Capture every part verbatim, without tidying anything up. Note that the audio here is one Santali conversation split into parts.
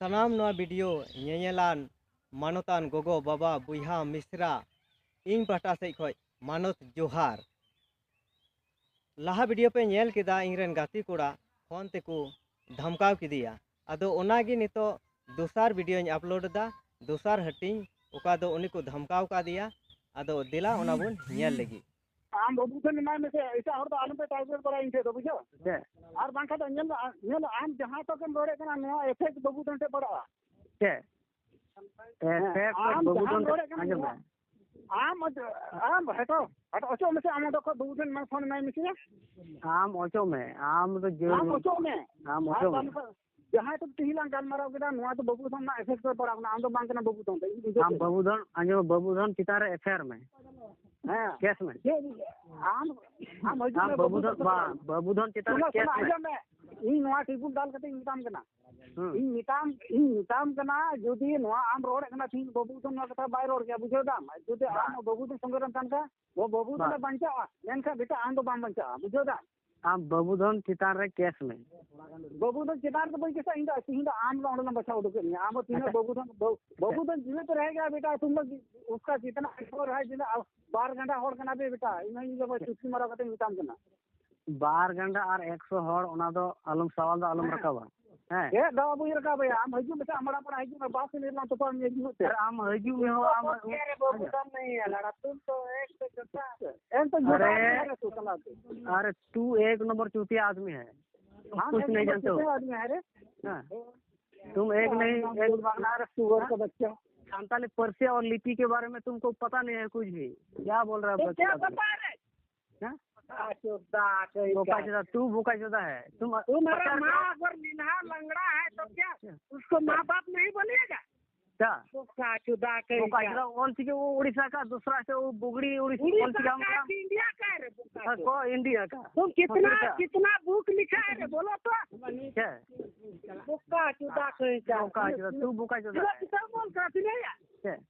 ᱥᱟᱱᱟᱢ ᱱᱚᱣᱟ ᱵᱷᱤᱰᱤᱭᱳ ᱧᱮᱧᱮᱞᱟᱱ ᱢᱟᱱᱚᱛᱟᱱ ᱜᱚᱜᱚ, ᱵᱟᱵᱟ, ᱵᱚᱭᱦᱟ, ᱢᱤᱥᱨᱟ, ᱤᱧ ᱯᱟᱦᱴᱟ ᱥᱮᱫ ᱠᱷᱚᱱ ᱢᱟᱱᱚᱛ ᱡᱚᱦᱟᱨ᱾ ᱞᱟᱦᱟ ᱵᱷᱤᱰᱤᱭᱳ ᱯᱮ ᱧᱮᱞ ᱠᱮᱫᱟ, ᱤᱧᱨᱮᱱ ᱜᱟᱛᱮ ᱠᱚᱲᱟ ᱯᱷᱳᱱ ᱛᱮᱠᱚ ᱫᱷᱟᱢᱠᱟᱣ ᱠᱮᱫᱮᱭᱟ᱾ ᱟᱫᱚ ᱚᱱᱟᱜᱮ ᱱᱤᱛᱚᱜ ᱫᱚᱥᱟᱨ ᱵᱷᱤᱰᱤᱭᱳᱧ ᱟᱯᱞᱳᱰ ᱮᱫᱟ, ᱫᱚᱥᱟᱨ ᱦᱟᱹᱴᱤᱧ, ᱚᱠᱟ ᱫᱚ ᱩᱱᱤ ᱠᱚ ᱫᱷᱟᱢᱠᱟᱣ ᱠᱟᱫᱮᱭᱟ᱾ ᱟᱫᱚ ᱫᱮᱞᱟ ᱚᱱᱟ ᱵᱚᱱ ᱧᱮᱞ ᱞᱟᱹᱜᱤᱫ᱾ ᱟᱢ ᱵᱟᱹᱵᱩ ᱴᱷᱮᱱ ᱮᱢᱟᱭ ᱢᱮᱥᱮ, ᱮᱴᱟᱜ ᱦᱚᱲ ᱫᱚ ᱟᱞᱚᱯᱮ ᱴᱟᱨᱜᱮᱴ ᱵᱟᱲᱟᱭᱟ ᱤᱧ ᱴᱷᱮᱱ ᱫᱚ, ᱵᱩᱡᱷᱟᱹᱣ? ᱪᱮᱫ? ᱟᱨ ᱵᱟᱝᱠᱷᱟᱱ ᱫᱚ ᱧᱮᱞ ᱢᱮ, ᱧᱮᱞ ᱢᱮ, ᱟᱢ ᱡᱟᱦᱟᱸ ᱴᱚᱠᱮᱢ ᱨᱚᱲᱮᱫ ᱠᱟᱱᱟ, ᱱᱚᱣᱟ ᱮᱯᱷᱮᱠᱴ ᱵᱟᱹᱵᱩ ᱴᱷᱮᱱ ᱴᱷᱮᱱ ᱯᱟᱲᱟᱜᱼᱟ᱾ ᱪᱮᱫ? ᱦᱮᱸ, ᱮᱯᱷᱮᱠᱴ ᱟᱢ ᱵᱟᱹᱵᱩ ᱡᱟᱦᱟᱸᱢ ᱴᱷᱮᱱ ᱨᱚᱲᱮᱫ ᱠᱟᱱᱟ, ᱟᱸᱡᱚᱢ ᱱᱚᱣᱟ ᱢᱮ᱾ ᱟᱢ ᱚᱪ-, ᱟᱢ ᱦᱮᱴᱟᱣ, ᱦᱮᱴᱟᱣ ᱚᱪᱚᱜ ᱢᱮᱥᱮ, ᱟᱢ ᱚᱸᱰᱮ ᱠᱷᱚᱱ ᱵᱟᱹᱵᱩ ᱴᱷᱮᱱ ᱢᱟ ᱯᱷᱳᱱ ᱮᱢᱟᱭ ᱢᱮᱥᱮ᱾ ᱟᱢ ᱚᱪᱚᱜ ᱢᱮ, ᱟᱢ ᱫᱚ ᱡᱟᱹ-, ᱟᱢ ᱚᱪᱚᱜ ᱢᱮ᱾ ᱟᱢ ᱟᱨ ᱚᱪᱚᱜ ᱢᱮ᱾ ᱵᱟᱝᱠᱷᱟᱱ ᱡᱟᱦᱟᱸᱭ ᱛᱚ ᱛᱮᱦᱮᱧ ᱞᱟᱝ ᱜᱟᱞᱢᱟᱨᱟᱣ ᱠᱮᱫᱟ, ᱱᱚᱣᱟ ᱫᱚ ᱵᱟᱹᱵᱩ ᱫᱷᱚᱱ ᱨᱮᱱᱟᱜ ᱮᱯᱷᱮᱠᱴ ᱫᱚ ᱯᱟᱲᱟᱣ ᱠᱟᱱᱟ, ᱟᱢ ᱫᱚ ᱵᱟᱝ ᱠᱟᱱᱟ ᱵᱟᱹᱵᱩ ᱫᱷᱚᱱ ᱫᱚ, ᱤᱧ ᱵᱩᱡᱷᱟᱹᱣ ᱟᱢ ᱠᱮᱫᱟ᱾ ᱵᱟᱹᱵᱩ ᱫᱷᱚᱱ, ᱟᱸᱡᱚᱢ ᱢᱮ, ᱵᱟᱹᱵᱩ ᱫᱷᱚᱱ ᱪᱮᱛᱟᱱ ᱨᱮ ᱮᱯᱷᱮᱭᱟᱨ ᱢᱮ᱾ ᱦᱮᱸ᱾ ᱠᱮᱥ ᱢᱮ᱾ ᱪᱮᱫ? ᱟᱢ, ᱟᱢ ᱦᱤᱡᱩᱜ ᱟᱢ ᱢᱮ, ᱵᱟᱹᱵᱩ ᱵᱟᱹᱵᱩ ᱫᱷᱚᱱ, ᱫᱷᱚᱱ ᱵᱟ-, ᱪᱮᱛᱟᱱ ᱨᱮ᱾ ᱵᱟᱹᱵᱩ ᱫᱷᱚᱱ ᱪᱮᱛᱟᱱ ᱨᱮ ᱥᱩᱱᱚ, ᱠᱮᱥ ᱥᱩᱱᱚ, ᱢᱮ᱾ ᱟᱸᱡᱚᱢ ᱢᱮ, ᱤᱧ ᱱᱚᱣᱟ ᱴᱮᱵᱩᱞ ᱫᱟᱞ ᱠᱟᱛᱮ ᱤᱧ ᱢᱮᱛᱟᱢ ᱠᱟᱱᱟ᱾ ᱦᱩᱸ᱾ ᱤᱧ ᱢᱮᱛᱟᱢ, ᱤᱧ ᱢᱮᱛᱟᱢ ᱠᱟᱱᱟ, ᱡᱩᱫᱤ ᱱᱚᱣᱟ ᱟᱢ ᱨᱚᱲᱮᱫ ᱠᱟᱱᱟ, ᱛᱤᱦᱤᱧ ᱵᱟᱹᱵᱩ ᱫᱚ ᱱᱚᱣᱟ ᱠᱟᱛᱷᱟ ᱵᱟᱭ ᱨᱚᱲ ᱠᱮᱭᱟ, ᱵᱩᱡᱷᱟᱹᱣ ᱫᱟᱢ? ᱡᱩᱫᱤ ᱟᱢ ᱵᱟᱝ᱾ ᱵᱟᱹᱵᱩ ᱫᱚ ᱥᱚᱸᱜᱮ ᱨᱮᱢ ᱛᱟᱦᱮᱱ ᱠᱷᱟᱱ, ᱵᱟᱹ-, ᱵᱟᱹᱵᱩ ᱫᱚ ᱵᱟᱝ᱾ ᱵᱟᱧᱪᱟᱜᱼᱟ, ᱢᱮᱱᱠᱷᱟᱱ ᱵᱮᱴᱟ ᱟᱢ ᱫᱚ ᱵᱟᱢ ᱵᱟᱧᱪᱟᱜᱼᱟ, ᱵᱩᱡᱷᱟᱹᱣ ᱫᱟᱢ? ᱟᱢ ᱵᱟᱹᱵᱩ ᱫᱷᱚᱱ ᱪᱮᱛᱟᱱ ᱨᱮ ᱠᱮᱥ ᱢᱮ᱾ ᱵᱟᱹᱵᱩ ᱫᱷᱚᱱ ᱪᱮᱛᱟᱱ ᱨᱮᱫᱚ ᱵᱟᱹᱧ ᱠᱮᱥᱟ, ᱤᱧ ᱫᱚ, ᱛᱤᱦᱤᱧ ᱫᱚ ᱟᱢ ᱫᱚ ᱚᱸᱰᱮ ᱞᱟᱝ ᱵᱟᱪᱷᱟᱣ ᱩᱰᱩᱠᱮᱫ ᱢᱮᱭᱟ᱾ ᱟᱢ ᱫᱚ ᱛᱤᱱᱟᱹᱜ ᱟᱪᱪᱷᱟ᱾ ᱵᱟᱹᱵᱩ ᱫᱷᱚᱱ, ᱵᱟᱹ-, ᱵᱟᱹᱵᱩ ᱫᱷᱚᱱ ᱡᱤᱣᱮᱫ ᱨᱮᱦᱮᱜᱟ ᱵᱮᱴᱟ, ᱛᱩᱢ ᱫᱚ ᱩᱥᱠᱟ ᱡᱤᱛᱱᱟ ᱟᱭᱳ ᱨᱮᱦᱮ ᱡᱤᱛᱱᱟ ᱵᱟᱨ ᱜᱟᱸᱰᱟ ᱦᱚᱲ ᱠᱟᱱᱟ ᱵᱮ ᱵᱮᱴᱟ, ᱤᱧ ᱦᱚᱸ ᱤᱧ ᱵᱟᱵᱟ ᱪᱩᱴᱠᱤ ᱢᱟᱨᱟᱣ ᱠᱟᱛᱮᱧ ᱢᱮᱛᱟᱢ ᱠᱟᱱᱟ᱾ ᱵᱟᱨ ᱜᱟᱸᱰᱟ ᱟᱨ ᱮᱠᱥᱚ ᱦᱚᱲ, ᱚᱱᱟ ᱫᱚ ᱟᱞᱚᱢ ᱥᱟᱣᱟᱞ ᱫᱚ ᱟᱞᱚᱢ ᱦᱮᱸ᱾ ᱨᱟᱠᱟᱵᱟ᱾ ᱦᱮᱸ᱾ ᱪᱮᱫ ᱫᱚ ᱵᱟᱹᱧ ᱨᱟᱠᱟᱵᱮᱭᱟ, ᱟᱢ ᱦᱤᱡᱩᱜ ᱢᱮᱥᱮ, ᱟᱢᱲᱟ ᱯᱟᱲᱟ ᱦᱤᱡᱩᱜ ᱢᱮ, ᱵᱟᱥ ᱨᱮ ᱞᱟᱝ ᱛᱚᱯᱟ ᱢᱮᱭᱟ, ᱦᱤᱡᱩᱜ ᱢᱮᱥᱮ᱾ ᱟᱨ ᱟᱢ ᱦᱤᱡᱩᱜ ᱢᱮ ᱦᱳ, ᱟᱢ ᱦᱤᱡᱩᱜ ᱢᱮ᱾ ᱮᱱ ᱛᱚ ᱟᱨᱮ, ᱡᱚᱴᱟ ᱢᱮ ᱨᱮ ᱥᱩ ᱛᱟᱞᱟ ᱛᱮ᱾ ᱟᱨᱮ, ᱛᱩ ᱮᱠ ᱱᱚᱢᱵᱚᱨ ᱪᱩᱛᱤᱭᱟ ᱟᱫᱢᱤ ᱦᱮ᱾ ᱟᱢ ᱠᱩᱪ ᱮᱠ ᱱᱟᱦᱤ ᱱᱚᱢᱵᱚᱨ ᱡᱟᱱᱛᱮ ᱦᱳ᱾ ᱪᱩᱛᱤᱭᱟ ᱟᱫᱢᱤ ᱦᱮ ᱨᱮ᱾ ᱦᱮᱸ᱾ ᱛᱩᱢ ᱮᱠ ᱱᱟᱦᱤ, ᱮᱠ ᱥᱩᱣᱟᱨ ᱠᱟ ᱵᱟᱪᱪᱟ᱾ ᱥᱟᱱᱛᱟᱞᱤ ᱯᱟᱹᱨᱥᱤ ᱟᱨ ᱞᱤᱯᱤ ᱠᱮ ᱵᱟᱨᱮ ᱢᱮ ᱛᱩᱢᱠᱳ ᱯᱟᱛᱟ ᱱᱟᱦᱤ ᱦᱮ ᱠᱩᱪ ᱵᱷᱤ᱾ ᱠᱭᱟ ᱵᱳᱞ ᱨᱦᱟ ᱦᱮ ᱵᱚᱠᱟ ᱪᱳᱫᱟ ᱠᱟᱹᱦᱤ ᱠᱟ? ᱵᱳᱠᱟ ᱪᱳᱫᱟ, ᱛᱩ ᱵᱳᱠᱟ ᱪᱳᱫᱟ ᱦᱮ᱾ ᱛᱩ ᱢᱟᱨᱟ ᱢᱟ ᱟᱜᱟᱨ ᱱᱤᱱᱦᱟ ᱞᱟᱝᱜᱲᱟ ᱦᱮ ᱛᱚ ᱠᱭᱟ ᱩᱥᱠᱳ ᱢᱟ ᱵᱟᱯ ᱱᱟᱦᱤ ᱵᱚᱞᱮᱜᱟ? ᱠᱭᱟ? ᱵᱳᱠᱟ ᱪᱳᱫᱟ ᱠᱟᱹᱦᱤ ᱠᱟ᱾ ᱵᱳᱠᱟ ᱪᱳᱫᱟ, ᱚᱞ ᱪᱤᱠᱤ ᱳᱰᱤᱥᱟ ᱠᱟ, ᱫᱩᱥᱨᱟ ᱥᱮ ᱳ ᱵᱩᱜᱲᱤ ᱳᱰᱤᱥᱟ ᱠᱟ, ᱤᱱᱰᱤᱭᱟ ᱠᱟ ᱨᱮ ᱵᱳᱠᱟ ᱪᱳᱫᱟ᱾ ᱦᱮ ᱠᱚ ᱤᱱᱰᱤᱭᱟ ᱠᱟ᱾ ᱛᱩᱢ ᱠᱤᱛᱱᱟ, ᱠᱤᱛᱱᱟ ᱵᱩᱠ ᱞᱤᱠᱷᱟ ᱦᱮ ᱨᱮ ᱵᱳᱞᱳ ᱛᱚ? ᱵᱳᱠᱟ ᱪᱳᱫᱟ ᱠᱟᱹᱦᱤ ᱠᱟ᱾ ᱵᱳᱠᱟ ᱪᱳᱫᱟ, ᱛᱩ ᱵᱳᱠᱟ ᱪᱳᱫᱟ ᱦᱮ᱾ ᱠᱤᱛᱟᱵ ᱵᱳᱞ ᱠᱟ ᱛᱤᱱᱟᱹᱜ ᱭᱟ? ᱪᱮᱫ?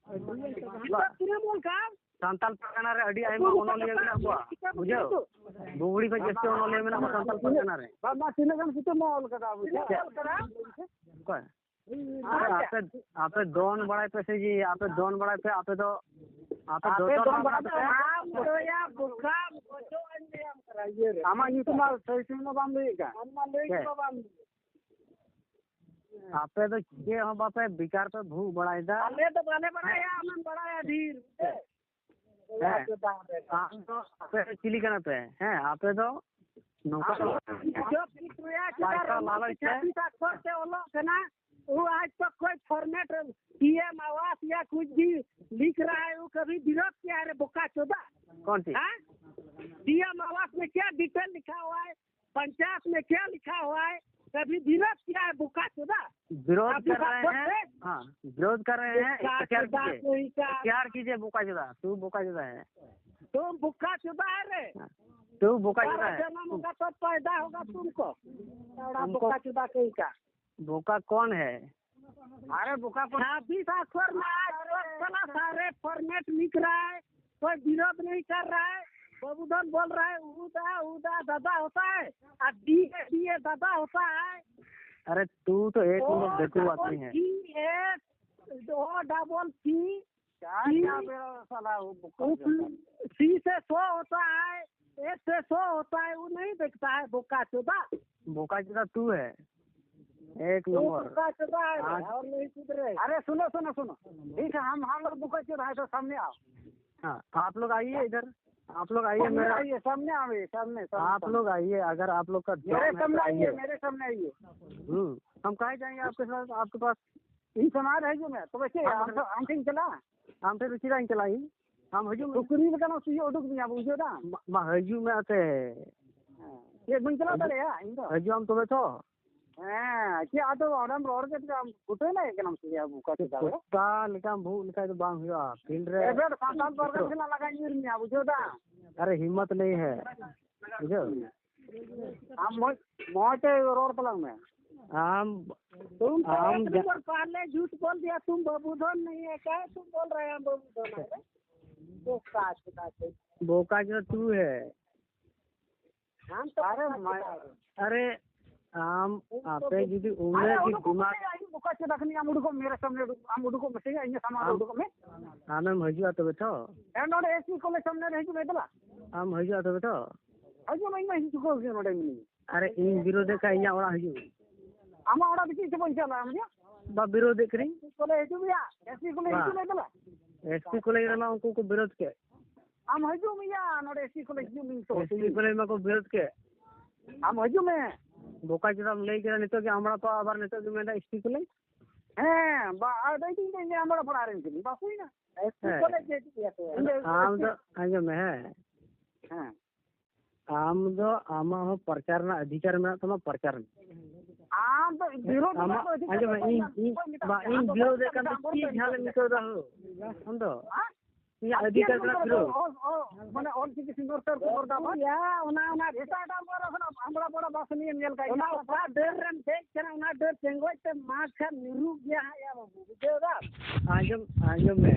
ᱠᱤᱛᱟᱵ ᱛᱤᱱᱟᱹᱜ ᱵᱳᱞ ᱠᱟ? ᱥᱟᱱᱛᱟᱞ ᱯᱟᱨᱜᱟᱱᱟ ᱨᱮ ᱟᱹᱰᱤ ᱟᱭᱢᱟ ᱚᱱᱚᱞᱤᱭᱟᱹ ᱢᱮᱱᱟᱜ ᱠᱚᱣᱟ, ᱵᱩᱡᱷᱟᱹᱣ? ᱵᱩᱜᱲᱤ ᱠᱷᱚᱱ ᱡᱟᱹᱥᱛᱤ ᱚᱱᱚᱞᱤᱭᱟᱹ ᱢᱮᱱᱟᱜ ᱠᱚᱣᱟ ᱥᱟᱱᱛᱟᱞ ᱯᱟᱨᱜᱟᱱᱟ ᱨᱮ᱾ ᱵᱟᱝ, ᱵᱟᱝ, ᱛᱤᱱᱟᱹᱜ ᱜᱟᱱ ᱠᱤᱛᱟᱹᱵ ᱢᱟ ᱚᱞ ᱠᱟᱫᱟ, ᱵᱩᱡᱷᱟᱹᱣ? ᱪᱮᱫ? ᱚᱞ ᱠᱟᱫᱟ? ᱚᱠᱚᱭ? ᱟᱯᱮ, ᱟᱯᱮ ᱫᱚᱱ ᱵᱟᱲᱟᱭ ᱯᱮ ᱥᱮ ᱡᱮ ᱟᱯᱮ ᱫᱚᱱ ᱵᱟᱲᱟᱭ ᱯᱮ, ᱟᱯᱮ ᱫᱚ, ᱟᱯᱮ ᱟᱯᱮ ᱫᱚ ᱫᱚᱱ ᱫᱚᱱ ᱵᱟᱲᱟ ᱵᱟᱲᱟᱭ ᱯᱮ᱾ ᱯᱮ᱾ ᱟᱢ ᱫᱚᱭᱟ ᱵᱚᱠᱟ ᱜᱚᱡᱚᱜ ᱟᱹᱧ ᱞᱟᱹᱭᱟᱢ ᱠᱟᱱᱟ ᱤᱭᱟᱹ ᱨᱮ᱾ ᱟᱢᱟᱜ ᱧᱩᱛᱩᱢ ᱢᱟ ᱥᱟᱹᱦᱤ ᱥᱟᱹᱦᱤ ᱢᱟ ᱵᱟᱢ ᱞᱟᱹᱭᱮᱫ ᱠᱟᱱ᱾ ᱟᱢ ᱢᱟ ᱞᱟᱹᱭ ᱜᱮ ᱪᱮᱫ? ᱵᱟᱢ ᱞᱟᱹᱭ᱾ ᱟᱯᱮ ᱫᱚ ᱪᱮᱫ ᱦᱚᱸ ᱵᱟᱯᱮ ᱵᱮᱠᱟᱨ ᱯᱮ ᱵᱷᱩᱜ ᱵᱟᱲᱟᱭᱮᱫᱟ᱾ ᱟᱞᱮ ᱫᱚ ᱵᱟᱞᱮ ᱵᱟᱲᱟᱭᱟ, ᱟᱢᱮᱢ ᱵᱟᱲᱟᱭᱟ ᱰᱷᱮᱨ᱾ ᱦᱮᱸ᱾ ᱟᱢ ᱫᱚ ᱟᱯᱮ ᱫᱚ ᱪᱤᱞᱤ ᱠᱟᱱᱟ ᱯᱮ? ᱦᱮᱸ, ᱟᱯᱮ ᱫᱚ ᱱᱚᱝᱠᱟ ᱫᱚ ᱵᱟᱝ᱾ ᱡᱚᱵ ᱠᱤ ᱠᱩᱭᱟ ᱪᱮᱫᱟᱜ ᱯᱟᱭᱥᱟ ᱨᱮ ᱞᱟᱞᱚᱪ ᱛᱮ᱾ ᱪᱷᱟᱹᱛᱤᱠ ᱟᱠᱷᱚᱨ ᱛᱮ ᱚᱞᱚᱜ ᱠᱟᱱᱟ? वो आज तक कोई फॉर्मेट पीएम आवास या कुछ भी लिख रहा है, वो कभी विरोध किया है रे बोका चोदा? कौन सी? हाँ? पीएम आवास में क्या डिटेल लिखा हुआ है? पंचायत में क्या लिखा हुआ है? कभी विरोध किया है बोका चोदा? विरोध अभी कर रहे बात हैं। करते हैं। हाँ, विरोध कर रहे हैं। बोका तो क्या चोदा कीजिए? कोई का। क्या कीजिए बोका चोदा? तू बोका चोदा है। तुम बोका चोदा है रे। हाँ, तू बोका चोदा सारा है। जन्म होगा तो पैदा होगा तुमको। सारा तुमको बोका चोदा कोई का। बोका कौन है? अरे बोका कौन? छब्बीस अक्षर में आज तक साला सारे फॉर्मेट लिख रहा है, कोई विरोध नहीं कर रहा है। बबूधन बोल रहा है, उदा, उदा दादा होता है, और डी ए, डी ए दादा होता है। अरे तू तो एक ओ नंबर बेवकूफ डबल आदमी है। G S, O double C, क्या, सी, क्या बेरा साला वो बुक कर वो देता है। सी से सौ होता है, एस से सौ होता है, वो नहीं देखता है बोका चोदा। बोका चोदा तू है, एक वो नंबर। बोका चोदा है आज और नहीं सुधरे। अरे सुनो, सुनो, सुनो, ठीक है, हम, हम लोग बोका चोदा है तो सामने आओ। हाँ, आप लोग आइए इधर, आप लोग आइए, सामने मेरा, आइए, सामने आइए, सामने, सामने, आप सामने। लोग आइए, अगर आप लोग का दम मेरे है तो सामने आइए, आइए। मेरे सामने आइए। हम्म, हम कहाँ जाएंगे आपके साथ, आपके पास? इन समाज है जो मैं, तो वैसे हम हम, हम कहीं चला? हम फिर उसी लाइन चलाई, हम हजूम। ᱥᱩᱠᱨᱤ ᱞᱮᱠᱟᱱᱟᱜ ᱥᱩᱭᱟᱹ ᱩᱰᱩᱠ ᱢᱮᱭᱟ, ᱵᱩᱡᱷᱟᱹᱣ ᱫᱟᱢ? ᱢᱟ, ᱢᱟ ᱦᱤᱡᱩᱜ ᱢᱮ ᱟᱛᱮ᱾ ᱦᱮᱸ, ᱪᱮᱫ ᱵᱟᱹᱧ ᱪᱟᱞᱟᱣ ᱫᱟᱲᱮᱭᱟᱜᱼᱟ ᱤᱧ ᱫᱚ? ᱦᱤᱡᱩᱜ ᱟᱢ ᱛᱚᱵᱮ ᱛᱚ᱾ ᱦᱮᱸ, ᱪᱮᱫ ᱟᱫᱚ ᱚᱸᱰᱮᱢ ᱨᱚᱲ ᱠᱮᱫ ᱞᱮᱠᱟ ᱟᱢ ᱜᱩᱴᱟᱹ ᱞᱟᱭ ᱠᱟᱱᱟᱢ ᱥᱮ ᱪᱮᱫ ᱟᱵᱚ ᱠᱟᱛᱮ ᱫᱟᱲᱮ? ᱠᱚᱛᱟ ᱞᱮᱠᱟᱢ ᱵᱷᱩᱜ ᱞᱮᱠᱷᱟᱡ ᱫᱚ ᱵᱟᱝ ᱦᱩᱭᱩᱜᱼᱟ᱾ ᱯᱷᱤᱞᱰ ᱨᱮ ᱮᱵᱮᱴ ᱥᱟᱱᱛᱟᱲ ᱯᱟᱨᱜᱟᱱᱟ ᱠᱷᱚᱱᱟᱜ ᱞᱟᱜᱟ ᱧᱤᱨ ᱢᱮᱭᱟ, ᱵᱩᱡᱷᱟᱹᱣ ᱫᱟᱢ? ᱟᱨᱮ ᱦᱤᱢᱢᱚᱛ ᱱᱟᱦᱤ ᱦᱮ, ᱵᱩᱡᱷᱟᱹᱣ? ᱟᱢ ᱢᱚᱡᱽ, ᱢᱚᱡᱽ ᱛᱮ ᱨᱚᱲ ᱛᱟᱞᱟᱝ ᱢᱮ᱾ ᱟᱢ, तुम तो ᱟᱢ एक ᱡᱟ- नंबर पहले झूठ बोल दिया, तुम बबूधन नहीं है, क्या तुम बोल रहे हैं बबूधन है? बोका चोदा से। बोका जो तू है। हम तो अरे बोका मैं चोदा है। अरे, ᱟᱢ, तुम तो ᱟᱯᱮ ᱡᱩᱫᱤ ᱩᱱᱟᱹᱜ ᱜᱮ ᱫᱤᱢᱟᱜᱽ ᱪᱮᱫᱟᱜ ᱠᱷᱟᱱ ᱟᱢ ᱩᱰᱩᱠᱚᱜ ᱢᱮ, ᱨᱮ ᱥᱟᱢᱱᱮ ᱩᱰᱩᱠ, ᱟᱢ ᱩᱰᱩᱠᱚᱜ ᱢᱮ ᱥᱮ ᱤᱧᱟᱹᱜ ᱥᱟᱢᱟᱝ ᱨᱮ ᱟᱢ, ᱩᱰᱩᱠᱚᱜ ᱢᱮ᱾ ᱟᱢᱮᱢ ᱦᱤᱡᱩᱜᱼᱟ ᱛᱚᱵᱮ ᱛᱚ? ᱦᱮᱸ, ᱱᱚᱰᱮ ᱮᱥ ᱯᱤ ᱠᱚᱞᱮᱡᱽ ᱥᱟᱢᱱᱮ ᱨᱮ ᱦᱤᱡᱩᱜ ᱢᱮ ᱫᱮᱞᱟ᱾ ᱟᱢ ᱦᱤᱡᱩᱜᱼᱟ ᱛᱚᱵᱮ ᱛᱚ? ᱦᱤᱡᱩᱜ ᱢᱮ, ᱤᱧ ᱢᱟ ᱦᱤᱡᱩᱜ ᱠᱚ ᱜᱮ ᱱᱚᱰᱮ ᱢᱤᱱᱟᱹᱧᱟ᱾ ᱟᱨᱮ ᱤᱧ ᱵᱤᱨᱳᱫᱷᱮᱫ ᱠᱷᱟᱡ ᱤᱧᱟᱹᱜ ᱚᱲᱟᱜ ᱦᱤᱡᱩᱜ ᱢᱮ᱾ ᱟᱢᱟᱜ ᱚᱲᱟᱜ ᱫᱚ ᱪᱮᱫ ᱪᱚ ᱵᱟᱹᱧ ᱪᱟᱞᱟᱜᱼᱟ, ᱵᱩᱡᱷᱟᱹᱣ? ᱵᱟ ᱵᱤᱨᱳᱫᱷᱮᱫ ᱠᱟᱹᱱᱟᱹᱧ᱾ ᱮᱥ ᱯᱤ ᱠᱚᱞᱮᱡᱽ ᱦᱤᱡᱩᱜ ᱢᱮᱭᱟ, ᱮᱥ ᱯᱤ ᱠᱚᱞᱮᱡᱽ ᱵᱟ᱾ ᱨᱮᱢᱟ ᱩᱱᱠᱩ ᱠᱚ ᱵᱤᱨᱳᱫᱷ ᱠᱮᱫ᱾ ᱟᱢ ᱦᱤᱡᱩᱜ ᱢᱮᱭᱟ, ᱱᱚᱰᱮ ᱮᱥ ᱯᱤ ᱠᱚᱞᱮᱡᱽ ᱦᱤᱡᱩᱜ ᱢᱮ ᱛᱚ᱾ ᱮᱥ ᱯᱤ ᱠᱚᱞᱮᱡᱽ ᱢᱟᱠᱚ ᱵᱤᱨᱳᱫᱷ ᱠᱮᱫ᱾ ᱟᱢ ᱦᱤᱡᱩᱜ ᱢᱮ᱾ ᱵᱚᱠᱟ ᱪᱮᱫᱟᱜ ᱮᱢ ᱞᱟᱹᱭ ᱠᱮᱫᱟ ᱱᱤᱛᱚᱜ ᱜᱮ ᱟᱢᱲᱟ ᱯᱟ ᱟᱵᱟᱨ ᱱᱤᱛᱚᱜ ᱜᱮ ᱢᱮᱱᱫᱟ ᱮᱥ ᱯᱤ ᱠᱚᱞᱮᱡᱽ? ᱦᱮᱸ, ᱵᱟ, ᱟᱫᱚ ᱤᱧ ᱫᱚ ᱟᱢᱲᱟ ᱯᱟᱲᱟ ᱨᱮᱱ ᱠᱟᱹᱱᱟᱹᱧ, ᱵᱟ ᱦᱩᱭᱱᱟ᱾ ᱮᱥ ᱯᱤ ᱦᱮᱸ᱾ ᱠᱚᱞᱮᱡᱽ ᱜᱮ ᱦᱤᱡᱩᱜ ᱜᱮᱭᱟ ᱛᱚ᱾ ᱤᱧ ᱫᱚ ᱟᱢ ᱫᱚ ᱟᱸᱡᱚᱢ ᱢᱮ, ᱦᱮᱸ᱾ ᱦᱮᱸ᱾ ᱟᱢ ᱫᱚ ᱟᱢᱟᱜ ᱦᱚᱸ ᱯᱨᱚᱪᱟᱨ ᱨᱮᱱᱟᱜ ᱚᱫᱷᱤᱠᱟᱨ ᱢᱮᱱᱟᱜ ᱛᱟᱢᱟ, ᱯᱨᱚᱪᱟᱨ ᱢᱮ᱾ ᱟᱢ ᱫᱚ ᱵᱤᱨᱳᱫᱷ ᱟᱢᱟᱜ, ᱨᱮᱱᱟᱜ ᱚᱫᱷᱤᱠᱟᱨ ᱟᱸᱡᱚᱢ ᱢᱮ, ᱫᱚ ᱵᱟᱹᱧ ᱤᱧ, ᱧᱟᱢ, ᱤᱧ, ᱵᱟᱹᱧ ᱢᱮᱛᱟᱢ ᱵᱟ, ᱠᱟᱱᱟ᱾ ᱤᱧ ᱟᱢ ᱫᱚ ᱵᱤᱨᱳᱫᱷ ᱮᱫ ᱠᱟᱱ ᱫᱚ ᱟᱢ ᱪᱮᱫ ᱵᱚᱞᱮ ᱡᱷᱟᱞ ᱮᱢ ᱟᱹᱭᱠᱟᱹᱣ ᱮᱫᱟ ᱦᱳ? ᱟᱢ ᱫᱚ? ᱦᱮᱸ? ᱤᱧᱟᱹᱜ ᱚᱫᱷᱤᱠᱟᱨ ᱠᱟᱱᱟ ᱵᱤᱨᱳᱫᱷ᱾ ᱚᱞ, ᱚᱞ, ᱢᱟᱱᱮ ᱚᱞ ᱪᱤᱠᱤ ᱥᱤᱸᱫᱩᱨ ᱛᱮ ᱩᱨᱯᱩᱢ ᱦᱚᱨ ᱫᱟ ᱵᱟᱝ? ᱭᱟ, ᱚᱱᱟ, ᱚᱱᱟ ᱮᱴᱟᱜ, ᱮᱴᱟᱜ ᱠᱚᱨᱮ ᱠᱷᱚᱱ ᱟᱢᱲᱟ ᱵᱟᱲᱟ ᱵᱟᱥ ᱱᱤᱭᱮᱢ ᱧᱮᱞ ᱠᱟᱜ ᱚᱱᱟ ᱜᱮᱭᱟ? ᱚᱠᱟ ᱰᱟᱹᱨ ᱨᱮᱢ ᱫᱮᱡ ᱠᱟᱱᱟ, ᱚᱱᱟ ᱰᱟᱹᱨ ᱴᱮᱸᱜᱚᱡ ᱛᱮ ᱢᱟᱜᱽ ᱠᱷᱟᱱ ᱧᱩᱨᱩᱜ ᱜᱮᱭᱟ ᱦᱟᱸᱜ ᱭᱟ ᱵᱟᱹᱵᱩ, ᱵᱩᱡᱷᱟᱹᱣ ᱫᱟᱢ? ᱟᱸᱡᱚᱢ, ᱟᱸᱡᱚᱢ ᱢᱮ᱾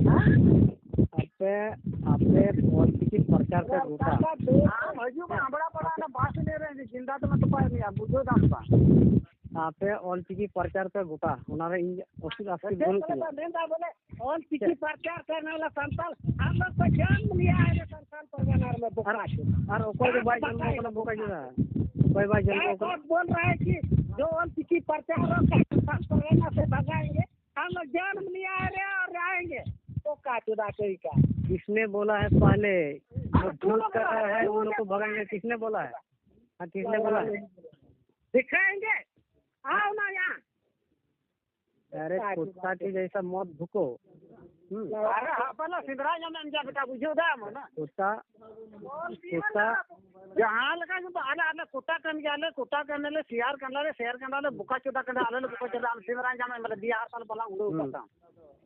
ᱦᱮᱸ? ᱟᱯᱮ, ᱟᱯᱮ ᱚᱞ ᱪᱤᱠᱤ ᱯᱨᱚᱪᱟᱨ ᱯᱮ ᱜᱚᱴᱟ᱾ ᱟᱢ ᱦᱤᱡᱩᱜ ᱢᱮ, ᱟᱢᱲᱟ ᱯᱟᱲᱟ ᱚᱱᱟ ᱵᱟᱥ ᱥᱴᱮᱱᱰ ᱨᱮ ᱡᱤᱱᱫᱟ ᱛᱮᱞᱮ ᱛᱚᱯᱟᱭ ᱢᱮᱭᱟ, ᱵᱩᱡᱷᱟᱹᱣ ᱫᱟᱢ ᱥᱮ ᱵᱟᱝ? ᱟᱯᱮ ᱚᱞ ᱪᱤᱠᱤ ᱯᱨᱚᱪᱟᱨ ᱯᱮ ᱜᱚᱴᱟ, ᱚᱱᱟ ᱨᱮ ᱤᱧ ᱚᱥᱩᱵᱤᱫᱷᱟ ᱟᱥᱠᱮᱛ ᱪᱮᱫ ᱵᱟᱹᱱᱩᱜ ᱵᱚᱞᱮ ᱛᱤᱧᱟᱹ᱾ ᱯᱮ ᱢᱮᱱᱫᱟ ᱵᱚᱞᱮ ᱚᱞ ᱪᱤᱠᱤ ᱪᱮᱫ? ᱯᱨᱚᱪᱟᱨ ᱯᱮ, ᱱᱚᱣᱟ ᱥᱟᱱᱛᱟᱲ, ᱟᱢ ᱫᱚ ᱚᱠᱚᱭ ᱡᱟᱱᱢ ᱞᱤᱭᱟ ᱦᱟᱭ ᱨᱮ ᱥᱟᱱᱛᱟᱲ ᱯᱟᱨᱜᱟᱱᱟ ᱨᱮ ᱵᱚᱠᱟ ᱟᱨ, ᱪᱮᱫ? ᱟᱨ ᱚᱠᱚᱭ ᱫᱚ ᱵᱟᱭ ᱡᱟᱱᱢ ᱠᱟᱱᱟ ᱵᱚᱠᱟ ᱪᱮᱫᱟᱜ? ᱚᱠᱚᱭ ᱵᱟᱭ ᱡᱟᱱᱢ ᱠᱟᱱᱟ? ᱵᱚᱞ ᱨᱟᱦᱟ ᱦᱟᱭ ᱠᱤ ᱡᱚ ᱚᱞ ᱪᱤᱠᱤ ᱯᱨᱚᱪᱟᱨ ᱨᱮ ᱥᱟᱱᱛᱟᱲ ᱯᱟᱨᱜᱟᱱᱟ ᱥᱮ ᱵᱷᱟᱜᱟᱭᱮᱸᱜᱮ? हम लोग जन्म लिया है रे और रहेंगे। तो का चुदा कहीं का। किसने बोला है पहले? जो हाँ, तू झूठ लोग कर रहा है, वो लोग को भगाएंगे, किसने बोला है? हाँ, किसने बोला है? दिखाएंगे, आओ ना यहाँ। अरे, कुत्ता के जैसा मौत भुको। हम्म। अरे, हाँ, पहले सिंदरा जब हम जा बेटा, बुझो दा हम ना। कुत्ता, कुत्ता। ᱡᱟᱦᱟᱸ ᱞᱮᱠᱟ ᱜᱮ ᱟᱞᱮ, ᱟᱞᱮ ᱠᱚᱴᱟ ᱠᱟᱱ ᱜᱮᱭᱟᱞᱮ, ᱠᱚᱴᱟ ᱠᱟᱱᱟᱞᱮ, ᱥᱮᱭᱟᱨ ᱠᱟᱱᱟᱞᱮ, ᱥᱮᱭᱟᱨ ᱠᱟᱱᱟᱞᱮ, ᱵᱚᱠᱟ ᱪᱚᱫᱟ ᱠᱟᱱᱟ, ᱟᱞᱮ ᱞᱮ ᱵᱚᱠᱟ ᱪᱚᱫᱟ, ᱟᱢ ᱥᱮᱸᱫᱽᱨᱟ ᱧᱟᱢ ᱮᱢ ᱵᱚᱞᱮ, ᱫᱤᱭᱟ ᱟᱨ ᱥᱟᱞ ᱵᱟᱞᱟ ᱩᱲᱟᱹᱣ ᱦᱩᱸ᱾ ᱠᱟᱛᱟᱢ᱾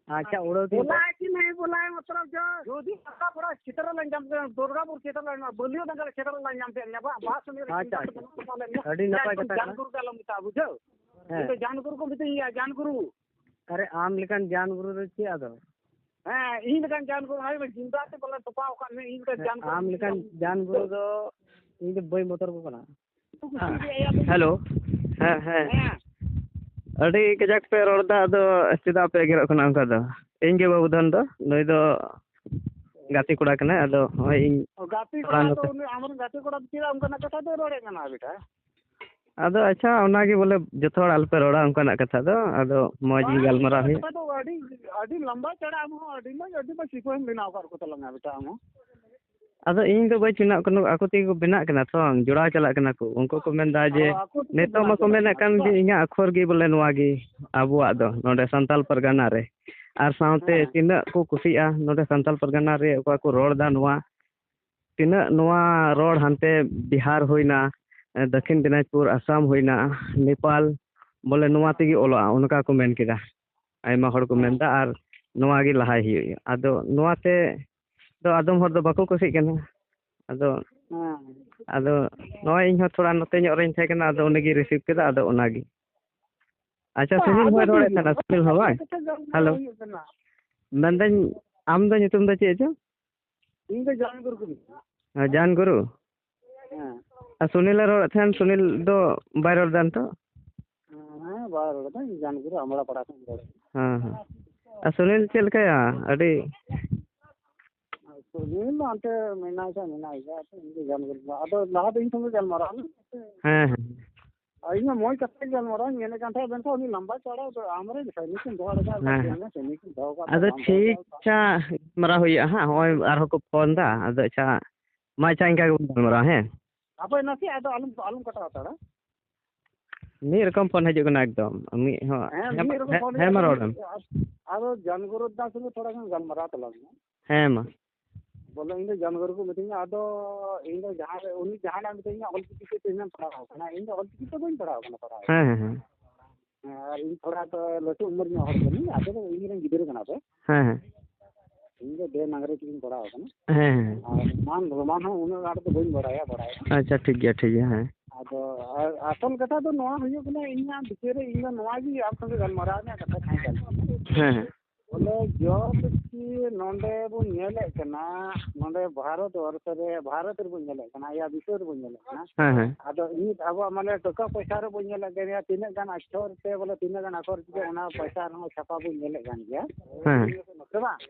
ᱟᱪᱪᱷᱟ, ᱩᱲᱟᱹᱣ ᱫᱤᱱ ᱫᱚ? ᱵᱚᱞᱟᱭ ᱠᱤ ᱱᱟᱭ ᱵᱚᱞᱟᱭ, ᱢᱚᱛᱞᱚᱵ ᱡᱚ ᱡᱩᱫᱤ ᱟᱥᱟ ᱯᱟᱲᱟ ᱪᱷᱮᱛᱨᱚ ᱞᱮ ᱧᱟᱢ ᱠᱮᱫᱟ, ᱫᱩᱨᱜᱟᱯᱩᱨ ᱪᱷᱮᱛᱨᱚ ᱞᱮ ᱧᱟᱢ, ᱵᱟᱹᱞᱤᱭᱟᱹ ᱫᱟᱸᱜᱟ ᱪᱷᱮᱛᱨᱚ ᱞᱮ ᱧᱟᱢ ᱠᱮᱫ ᱢᱮᱭᱟ, ᱵᱟ, ᱵᱟ, ᱥᱚᱢᱚᱭ ᱨᱮ ᱟᱪᱪᱷᱟ, ᱪᱤᱱᱛᱟ ᱟᱪᱪᱷᱟ᱾ ᱫᱚ ᱵᱟᱹᱱᱩᱜ ᱛᱟᱢᱟ, ᱞᱮ ᱢᱮᱭᱟ᱾ ᱟᱹᱰᱤ ᱱᱟᱯᱟᱭ ᱠᱟᱛᱷᱟ ᱠᱟᱱᱟ᱾ ᱡᱟᱱ ᱜᱩᱨᱩ ᱫᱚ ᱟᱞᱚᱢ ᱢᱮᱛᱟᱜᱼᱟ, ᱵᱩᱡᱷᱟᱹᱣ? ᱦᱮᱸ᱾ ᱤᱧ ᱫᱚ ᱡᱟᱱ ᱜᱩᱨᱩ ᱠᱚ ᱢᱤᱛᱟᱹᱧ ᱜᱮᱭᱟ, ᱡᱟᱱ ᱜᱩᱨᱩ᱾ ᱟᱨᱮ, ᱟᱢ ᱞᱮᱠᱟᱱ ᱡᱟᱱ ᱜᱩᱨᱩ ᱫᱚ ᱪᱮᱫ ᱟᱫᱚ? ᱦᱮᱸ, ᱤᱧ ᱞᱮᱠᱟᱱ ᱡᱟᱱ ᱜᱩᱨᱩ, ᱱᱚᱜᱼᱚᱭ ᱡᱤᱱᱫᱟ ᱛᱮ ᱵᱚᱞᱮ ᱛᱚᱯᱟᱣ ᱟᱠᱟᱫ ᱢᱮ, ᱤᱧ ᱞᱮᱠᱟᱱ ᱦᱮᱸ, ᱡᱟᱱ ᱜᱩᱨᱩ ᱟᱢ ᱞᱮᱠᱟᱱ ᱡᱟᱱ ᱜᱩᱨᱩ ᱫᱚ ᱤᱧ ᱫᱚ ᱵᱟᱹᱧ ᱵᱚᱛᱚᱨ ᱟᱠᱚ ᱠᱟᱱᱟ᱾ ᱦᱮᱸ, ᱦᱮᱞᱳ᱾ ᱦᱮᱸ, ᱦᱮᱸ᱾ ᱦᱮᱸ᱾ ᱟᱹᱰᱤ ᱠᱟᱡᱟᱠ ᱯᱮ ᱨᱚᱲ ᱮᱫᱟ, ᱟᱫᱚ ᱪᱮᱫᱟᱜ ᱯᱮ ᱮᱜᱮᱨᱚᱜ ᱠᱟᱱᱟ ᱚᱱᱠᱟ ᱫᱚ? ᱤᱧ ᱜᱮ ᱵᱟᱹᱵᱩ ᱫᱷᱚᱱ ᱫᱚ, ᱱᱩᱭ ᱫᱚ ᱜᱟᱛᱮ ᱠᱚᱲᱟ ᱠᱟᱱᱟᱭ, ᱟᱫᱚ ᱱᱚᱜᱼᱚᱭ ᱤᱧ ᱚ, ᱜᱟᱛᱮ ᱛᱷᱚᱲᱟ ᱠᱚᱲᱟ ᱫᱚ ᱱᱚᱛᱮ ᱩᱱᱤ ᱟᱢᱨᱮᱱ ᱜᱟᱛᱮ ᱠᱚᱲᱟ ᱫᱚ ᱪᱮᱫᱟᱜ ᱚᱱᱠᱟᱱᱟᱜ ᱠᱟᱛᱷᱟ ᱫᱚᱭ ᱨᱚᱲᱮᱫ ᱠᱟᱱᱟ ᱵᱮᱴᱟ? ᱟᱫᱚ ᱟᱪᱪᱷᱟ, ᱚᱱᱟᱜᱮ ᱵᱚᱞᱮ ᱡᱚᱛᱚ ᱦᱚᱲ ᱟᱞᱚᱯᱮ ᱨᱚᱲᱟ ᱚᱱᱠᱟᱱᱟᱜ ᱠᱟᱛᱷᱟ ᱫᱚ, ᱟᱫᱚ ᱢᱚᱡᱽ ᱜᱮ ᱵᱟᱝ, ᱜᱟᱞᱢᱟᱨᱟᱣ ᱚᱱᱠᱟᱱᱟᱜ ᱦᱩᱭᱩᱜᱼᱟ᱾ ᱠᱟᱛᱷᱟ ᱫᱚ ᱟᱹᱰᱤ, ᱟᱹᱰᱤ ᱞᱟᱢᱵᱟ ᱪᱟᱲᱟ ᱟᱢ ᱦᱚᱸ ᱟᱹᱰᱤ ᱢᱚᱡᱽ, ᱟᱹᱰᱤ ᱢᱚᱡᱽ ᱥᱤᱯᱟᱹᱦᱤᱢ ᱵᱮᱱᱟᱣ ᱟᱠᱟᱫ ᱠᱚ ᱛᱟᱞᱟᱝᱟ ᱵᱮᱴᱟ ᱟᱢ ᱦᱚᱸ᱾ ᱟᱫᱚ ᱤᱧ ᱫᱚ ᱵᱟᱹᱧ ᱵᱮᱱᱟᱜ ᱠᱟᱱᱟ, ᱟᱠᱚ ᱛᱮᱜᱮ ᱠᱚ ᱵᱮᱱᱟᱜ ᱠᱟᱱᱟ ᱛᱚ, ᱡᱚᱲᱟᱣ ᱪᱟᱞᱟᱜ ᱠᱟᱱᱟ ᱠᱚ᱾ ᱩᱱᱠᱩ ᱠᱚ ᱢᱮᱱᱫᱟ ᱡᱮ ᱚ, ᱟᱠᱚ ᱛᱮᱠᱚ ᱱᱤᱛᱚᱜ ᱵᱮᱱᱟᱣ ᱢᱟᱠᱚ ᱪᱟᱞᱟᱜ ᱢᱮᱱᱮᱫ ᱠᱟᱱᱟ ᱠᱟᱱ ᱛᱚ? ᱡᱮ ᱤᱧᱟᱹᱜ ᱟᱠᱷᱚᱨ ᱜᱮ ᱵᱚᱞᱮ ᱱᱚᱣᱟ ᱜᱮ ᱟᱵᱚᱣᱟᱜ ᱫᱚ ᱱᱚᱰᱮ ᱥᱟᱱᱛᱟᱞ ᱯᱟᱨᱜᱟᱱᱟ ᱨᱮ᱾ ᱟᱨ ᱥᱟᱶᱛᱮ ᱦᱮᱸ᱾ ᱛᱤᱱᱟᱹᱜ ᱠᱚ ᱠᱩᱥᱤᱜᱼᱟ ᱱᱚᱰᱮ ᱥᱟᱱᱛᱟᱞ ᱯᱟᱨᱜᱟᱱᱟ ᱨᱮ ᱚᱠᱟ ᱠᱚ ᱨᱚᱲ ᱮᱫᱟ ᱱᱚᱣᱟ, ᱛᱤᱱᱟᱹᱜ ᱱᱚᱣᱟ ᱨᱚᱲ ᱦᱟᱱᱛᱮ ᱵᱤᱦᱟᱨ ᱦᱩᱭᱱᱟ, ᱫᱚᱠᱠᱷᱤᱱ ᱫᱤᱱᱟᱡᱽᱯᱩᱨ, ᱟᱥᱟᱢ ᱦᱩᱭᱱᱟ, ᱱᱮᱯᱟᱞ, ᱵᱚᱞᱮ ᱱᱚᱣᱟ ᱛᱮᱜᱮ ᱚᱞᱚᱜᱼᱟ, ᱚᱱᱠᱟ ᱠᱚ ᱢᱮᱱ ᱠᱮᱫᱟ᱾ ᱟᱭᱢᱟ ᱦᱚᱲ ᱠᱚ ᱦᱮᱸ᱾ ᱢᱮᱱᱫᱟ ᱟᱨ ᱱᱚᱣᱟ ᱜᱮ ᱞᱟᱦᱟᱭ ᱦᱩᱭᱩᱜᱼᱟ᱾ ᱟᱫᱚ ᱱᱚᱣᱟᱛᱮ ᱫᱚ ᱟᱫᱚᱢ ᱦᱚᱲ ᱫᱚ ᱵᱟᱠᱚ ᱠᱩᱥᱤᱜ ᱠᱟᱱᱟ᱾ ᱟᱫᱚ, ᱦᱮᱸ᱾ ᱟᱫᱚ ᱱᱚᱜᱼᱚᱭ ᱤᱧ ᱦᱚᱸ ᱛᱷᱚᱲᱟ ᱱᱚᱛᱮ ᱧᱚᱜ ᱨᱤᱧ ᱛᱟᱦᱮᱸ ᱠᱟᱱᱟ, ᱟᱫᱚ ᱩᱱᱤᱜᱮ receive ᱠᱮᱫᱟ, ᱟᱫᱚ ᱚᱱᱟᱜᱮ᱾ ᱟᱪᱪᱷᱟ, ᱵᱟᱝ, ᱥᱩᱱᱤᱞ ᱟᱫᱚ ᱦᱚᱸᱭ ᱨᱚᱲᱮᱫ ᱪᱮᱫ ᱛᱟᱦᱮᱱᱟ, ᱦᱚᱸ ᱥᱩᱱᱤᱞ ᱦᱚᱸ ᱵᱟᱝ? ᱠᱟᱛᱷᱟ ᱜᱟᱞᱢᱟᱨᱟᱣ ᱦᱮᱞᱳ᱾ ᱦᱩᱭᱩᱜ ᱠᱟᱱᱟ᱾ ᱢᱮᱱᱫᱟᱹᱧ, ᱟᱢ ᱫᱚ ᱧᱩᱛᱩᱢ ᱫᱚ ᱪᱮᱫ ᱪᱚ? ᱤᱧ ᱫᱚ ᱡᱟᱱ ᱜᱩᱨᱩ ᱠᱟᱹᱱᱟᱹᱧ᱾ ᱦᱮᱸ, ᱡᱟᱱ ᱜᱩᱨᱩ? ᱦᱮᱸ᱾ ᱟᱨ ᱥᱩᱱᱤᱞᱮ ᱨᱚᱲᱮᱫ ᱛᱟᱦᱮᱱ, ᱥᱩᱱᱤᱞ ᱫᱚ ᱵᱟᱭ ᱨᱚᱲ ᱮᱫᱟ ᱱᱤᱛᱚᱜ? ᱦᱮᱸ, ᱵᱟᱭ ᱨᱚᱲ ᱮᱫᱟ, ᱤᱧ ᱡᱟᱱ ᱜᱩᱨᱩ ᱟᱢᱲᱟ ᱯᱟᱲᱟ ᱠᱷᱚᱱ ᱤᱧ ᱨᱚᱲ ᱮᱫᱟ᱾ ᱦᱮᱸ, ᱦᱮᱸ᱾ ᱟᱨ ᱥᱩᱱᱤᱞ ᱪᱮᱫ ᱞᱮᱠᱟᱭᱟ? ᱟᱹᱰᱤ ᱟᱨ ᱥᱩᱱᱤᱞ ᱫᱚ ᱦᱟᱱᱛᱮ ᱢᱮᱱᱟᱭ ᱠᱷᱟᱱ ᱢᱮᱱᱟᱭ ᱜᱮᱭᱟ, ᱤᱧ ᱫᱚ ᱡᱟᱱ ᱜᱩᱨᱩ ᱫᱚ᱾ ᱟᱫᱚ ᱞᱟᱦᱟ ᱫᱚ ᱤᱧ ᱥᱚᱸᱜᱮ ᱜᱟᱞᱢᱟᱨᱟᱣ ᱢᱮ᱾ ᱦᱮᱸ, ᱦᱮᱸ᱾ ᱟᱨ ᱤᱧ ᱢᱟ ᱢᱚᱡᱽ ᱠᱟᱛᱷᱟ ᱜᱮ ᱜᱟᱞᱢᱟᱨᱟᱣ ᱤᱧ ᱢᱮᱱᱮᱫ ᱠᱟᱱ ᱛᱟᱦᱮᱸᱫ, ᱢᱮᱱᱠᱷᱟᱱ ᱩᱱᱤ ᱞᱟᱢᱵᱟ ᱪᱟᱲᱟ ᱫᱚ ᱟᱢᱨᱮ ᱥᱟᱹᱭᱱᱤᱠ ᱮᱢ ᱫᱚᱦᱚ ᱞᱮᱫᱟ, ᱦᱮᱸ, ᱦᱮᱸ᱾ ᱥᱟᱹᱭᱱᱤᱠ ᱮᱢ ᱫᱚᱦᱚ ᱠᱟᱜ ᱟᱫᱚ ᱛᱟᱢᱟ, ᱵᱟᱢ ᱫᱚᱦᱚ ᱴᱷᱤᱠ ᱠᱟᱜ ᱛᱟᱢᱟ᱾ ᱟᱪᱷᱟ, ᱜᱟᱞᱢᱟᱨᱟᱣ ᱦᱩᱭᱩᱜᱼᱟ ᱦᱟᱸᱜ, ᱱᱚᱜᱼᱚᱭ ᱟᱨᱦᱚᱸ ᱠᱚ ᱯᱷᱳᱱ ᱫᱟ, ᱟᱫᱚ ᱟᱪᱷᱟ, ᱢᱟ ᱟᱪᱷᱟ, ᱤᱱᱠᱟ ᱜᱮᱵᱚᱱ ᱜᱟᱞᱢᱟᱨᱟᱣᱟ, ᱦᱮᱸ? ᱦᱟᱯᱳᱭ ᱱᱟᱥᱮ, ᱟᱫᱚ ᱟᱞᱚᱢ, ᱟᱞᱚᱢ ᱠᱟᱴᱟᱣ ᱦᱟᱛᱟᱲᱟ᱾ ᱢᱤᱫ ᱨᱚᱠᱚᱢ ᱯᱷᱳᱱ ᱦᱤᱡᱩᱜ ᱠᱟᱱᱟ ᱮᱠᱫᱚᱢ, ᱢᱤᱫ ᱦᱚᱸ, ᱦᱮᱸ, ᱦᱮᱸ, ᱢᱤᱫ ᱨᱚᱠᱚᱢ ᱦᱮᱸ, ᱯᱷᱳᱱ ᱦᱮᱸ, ᱦᱤᱡᱩᱜ ᱢᱟ ᱠᱟᱱᱟ, ᱨᱚᱲ ᱢᱮ᱾ ᱟᱫᱚ ᱡᱟᱱᱜᱩᱨᱩ ᱫᱟ ᱥᱚᱸᱜᱮ ᱛᱷᱚᱲᱟ ᱜᱟᱱ ᱜᱟᱞᱢᱟᱨᱟᱣ ᱛᱟᱞᱟᱝ ᱢᱮ᱾ ᱦᱮᱸ, ᱢᱟ᱾ ᱵᱚᱞᱮ ᱤᱧ ᱫᱚ ᱡᱟᱱᱜᱩᱨᱩ ᱠᱚ ᱢᱤᱛᱟᱹᱧᱟ, ᱟᱫᱚ ᱤᱧ ᱫᱚ ᱡᱟᱦᱟᱸ ᱨᱮ ᱩᱱᱤ ᱡᱟᱦᱟᱱᱟᱜ ᱢᱤᱛᱟᱹᱧᱟ, ᱚᱞ ᱪᱤᱠᱤ ᱛᱮ ᱛᱤᱱᱟᱹᱜ ᱮᱢ ᱯᱟᱲᱦᱟᱣ ᱟᱠᱟᱱᱟ? ᱤᱧ ᱫᱚ ᱚᱞ ᱪᱤᱠᱤ ᱛᱮ ᱵᱟᱹᱧ ᱯᱟᱲᱦᱟᱣ ᱟᱠᱟᱱᱟ, ᱯᱟᱲᱦᱟᱣ᱾ ᱦᱮᱸ, ᱦᱮᱸ, ᱦᱮᱸ᱾ ᱦᱮᱸ, ᱟᱨ ᱤᱧ ᱛᱷᱚᱲᱟ ᱛᱚ ᱞᱟᱹᱴᱩ ᱩᱢᱮᱨ ᱧᱚᱜ ᱦᱚᱲ ᱠᱟᱹᱱᱟᱹᱧ, ᱟᱯᱮ ᱫᱚ ᱤᱧ ᱨᱮᱱ ᱜᱤᱫᱽᱨᱟᱹ ᱠᱟᱱᱟ ᱯᱮ᱾ ᱦᱮᱸ, ᱦᱮᱸ᱾ ᱤᱧ ᱫᱚ ᱫᱮᱵᱽᱱᱟᱜᱚᱨᱤ ᱛᱮᱜᱤᱧ ᱯᱟᱲᱦᱟᱣ ᱟᱠᱟᱱᱟ᱾ ᱦᱮᱸ, ᱦᱮᱸ᱾ ᱟᱨ ᱨᱳᱢᱟᱱ, ᱨᱳᱢᱟᱱ ᱦᱚᱸ ᱩᱱᱟᱹᱜ ᱟᱸᱴ ᱫᱚ ᱵᱟᱹᱧ ᱵᱟᱲᱟᱭᱟ, ᱵᱟᱲᱟᱭ ᱫᱚ᱾ ᱟᱪᱪᱷᱟ, ᱴᱷᱤᱠ ᱜᱮᱭᱟ, ᱴᱷᱤᱠ ᱜᱮᱭᱟ, ᱦᱮᱸ᱾ ᱟᱫᱚ ᱟᱨ ᱟᱥᱚᱞ ᱠᱟᱛᱷᱟ ᱫᱚ ᱱᱚᱣᱟ ᱦᱩᱭᱩᱜ ᱠᱟᱱᱟ, ᱤᱧᱟᱹᱜ ᱵᱤᱪᱟᱹᱨ ᱨᱮ ᱤᱧ ᱫᱚ ᱱᱚᱣᱟ ᱜᱮ ᱟᱢ ᱥᱚᱸᱜᱮ ᱜᱟᱞᱢᱟᱨᱟᱣ ᱨᱮᱱᱟᱜ ᱠᱟᱛᱷᱟ ᱛᱟᱦᱮᱸ ᱠᱟᱱ ᱛᱤᱧᱟ᱾ ᱦᱮᱸ, ᱦᱮᱸ᱾ ᱵᱚᱞᱮ ᱡᱚᱵ ᱠᱤ ᱱᱚᱰᱮ ᱵᱚᱱ ᱧᱮᱞᱮᱫ ᱠᱟᱱᱟ, ᱱᱚᱰᱮ ᱵᱷᱟᱨᱚᱛ ᱵᱚᱨᱥᱚ ᱨᱮ, ᱵᱷᱟᱨᱚᱛ ᱨᱮᱵᱚᱱ ᱧᱮᱞᱮᱫ ᱠᱟᱱᱟ, ᱭᱟ ᱵᱤᱥᱥᱚ ᱨᱮᱵᱚᱱ ᱧᱮᱞᱮᱫ ᱠᱟᱱᱟ᱾ ᱦᱮᱸ, ᱦᱮᱸ᱾ ᱟᱫᱚ ᱱᱤᱛ ᱟᱵᱚᱣᱟᱜ ᱢᱟᱱᱮ ᱴᱟᱠᱟ ᱯᱚᱭᱥᱟ ᱨᱮᱵᱚᱱ ᱧᱮᱞᱮᱫ ᱠᱟᱱ ᱜᱮᱭᱟ, ᱛᱤᱱᱟᱹᱜ ᱜᱟᱱ ᱟᱠᱷᱚᱨ ᱛᱮ ᱵᱚᱞᱮ ᱛᱤᱱᱟᱹᱜ ᱜᱟᱱ ᱟᱠᱷᱚᱨ ᱛᱮ ᱚᱱᱟ ᱯᱚᱭᱥᱟ ᱨᱮᱦᱚᱸ ᱪᱷᱟᱯᱟ ᱵᱚᱱ ᱧᱮᱞᱮᱫ ᱠᱟᱱ ᱜᱮᱭᱟ᱾ ᱦᱮᱸ᱾ ᱥᱮ ᱵᱟᱝ?